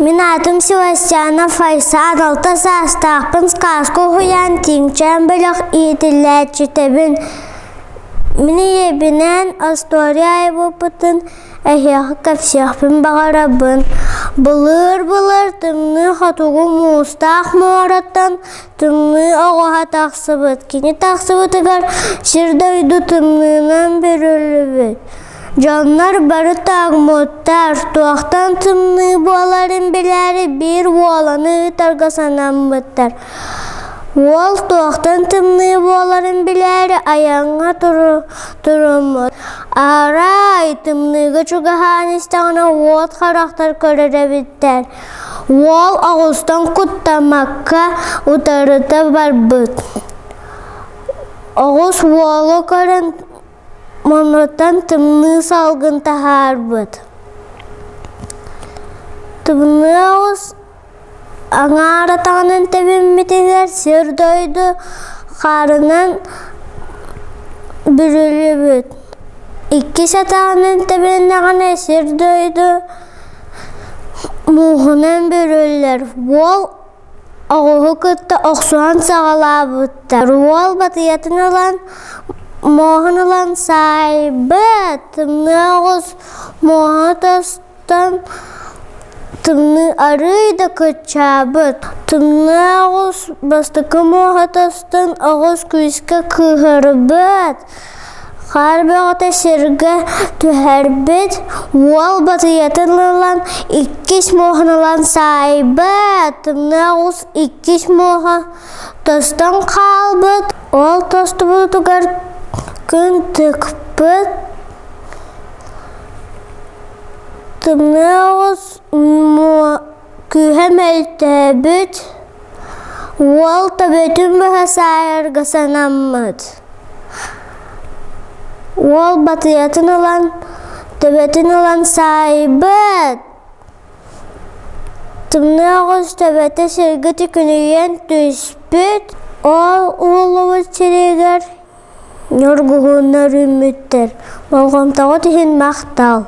Мин аатым Севастьянов Файсан, алта саастаахпын, сказка уһуйаан Тииҥчээн бөлөх иитиллээччитэбин. Мин ийэбинээн остуоруйа айбыппытын эһиэхэ кэпсиэхпин баҕарабын. Былыыр-былыр тымныы хотугу муустаах муораттан тымныы оҕуһа тахсыбыт. Кини тахсыбытыгар сир-дойду тымныынан бүрүллүбүт. Дьоннор бары тоҥмуттар, туохтан тымныы буоларын билээри биир уоланы ыытарга санаммыттар. Уол туохтан тымныы буоларын билээри айаҥҥа туруммут. Арай тымныыга чугаһаан истэҕинэ уот харахтар көрөр эбиттэр. Уол оҕустан куттаммакка утарыта барбыт. Оҕус уолу көрөн Муннуттан тымныы салгын таһаарбыт. Тымныы оҕус аҥаар атаҕынан тэбиммитигэр сир-дойду хаарынан бүрүллүбүт. Иккис атаҕынан тэбиннэҕинэ сир-дойду мууһунан бүрүллэр. Уол Оҕуһу кытта охсуһан саҕалаабыттар. Уол батыйатын ылан, муоһун ылан саайбыт, тымныы оҕус муоһа тостон тымныы арыый да кыччаабыт. Тымныы оҕус бастакы муоһа тостон оҕус күүскэ кыыһырбыт. Хаар бөҕөтө сиргэ түһэрбит, уол батыйатын ылан иккис муоһун ылан саайбыт, тымныы оҕус иккис муоһа тостон хаалбыт, ол тостубутугар күн тыкпыт, тымныы оҕус күүһэ мөлтөөбүт, уол төбөтүн быһа саайарга санаммыт. Уол батыйатын ылан, төбөтүн ылан саайбыт. Тымныы оҕус төбөтө сиргэ түкүнүйэн түспүт. Ол ууллубут сиригэр ньургуһуннар үүммүттэр. Болҕомтоҕут иһин махтал.